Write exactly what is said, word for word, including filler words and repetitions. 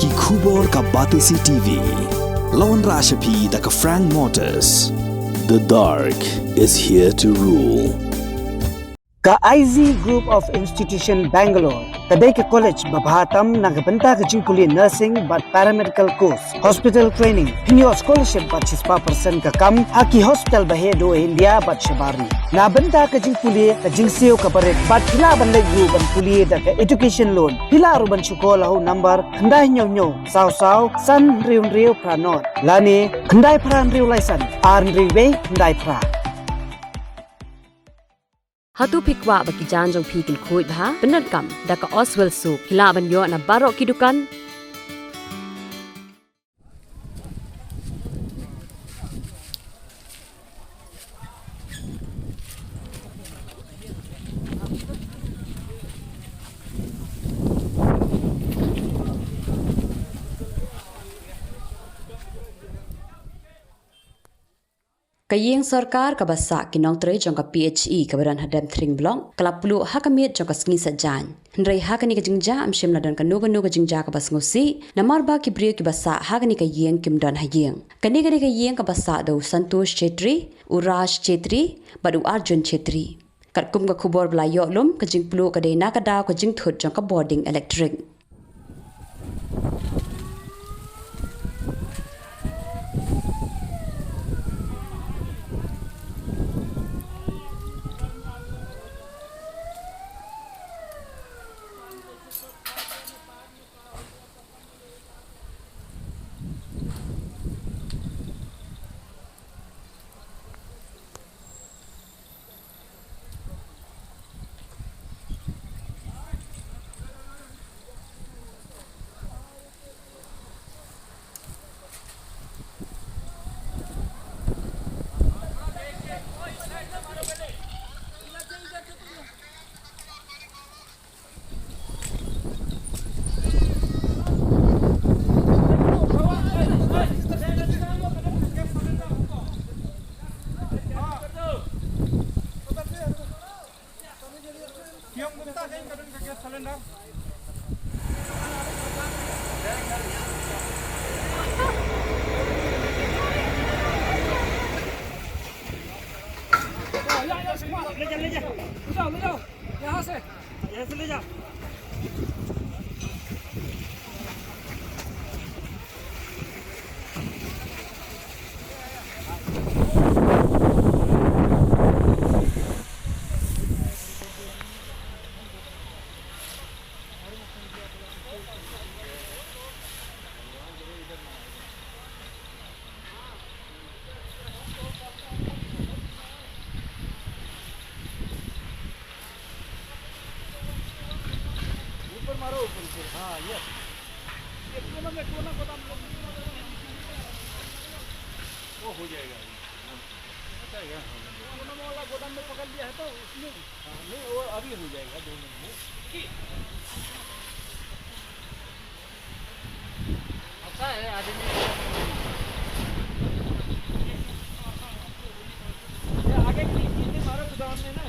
Ki khubor ka Batesi T V. La wanrah sha phi da ka Frank Motors. The dark is here to rule. Ka I Z Group of Institution Bangalore ka dei ka college ba bha tam na ka bynta ka jingpule nursing bad paramedical course, hospital training, pynïoh scholarship bad shispah percent ka kam ha ki hospital ba heh duh India bad shabar ri. Na bynta ka jingpule ka jingsiew kaba rit bad phi lah ban leit ruh ban pule da ka education loan. Phi lah ruh ban shu call ha u number khyndai hynñiew hynñiew saw saw san hynriew hynriew phra nod lane khyndai phra hynriew lai san ar hynriew wei khyndai phra. Hato phi kwah ba ki jaiñ jong phi kin khuid bha? Pyndonkam da ka Oswell Soap. Phi lah ban ïoh na baroh ki dukan. Ka ïing sorkar kaba sah ki nongtrei jong ka P H E kaba don ha Demthring Block ka la pluh ha ka miet jong ka sngi Saitjaiñ. Hynrei ha kane ka jingjia ym shym la don kano kano ka jingjia kaba sngewsih namar ba ki briew kiba sah ha kane ka ïing kim don ha ïing. Kane ka dei ka ïing kaba sah da u Santosh Chetri, u Raj Chetri bad u Arjun Chetri. Katkum ka khubor ba la ïoh lum, ka jingpluh ka dei na ka daw ka jingthut jong ka bording elektrik. ऊपर मारो, ऊपर, ऊपर। हाँ, यस। ये कोना में, कोना गोदाम में। वो हो जाएगा अभी। अच्छा, यहाँ हो जाएगा। कोना वाला गोदाम में पकड़ लिया है तो उसमें। हाँ, नहीं, वो अभी हो जाएगा, दो मिनट में। अच्छा है, आदमी। ये आगे की, ये मारो गोदाम में ना।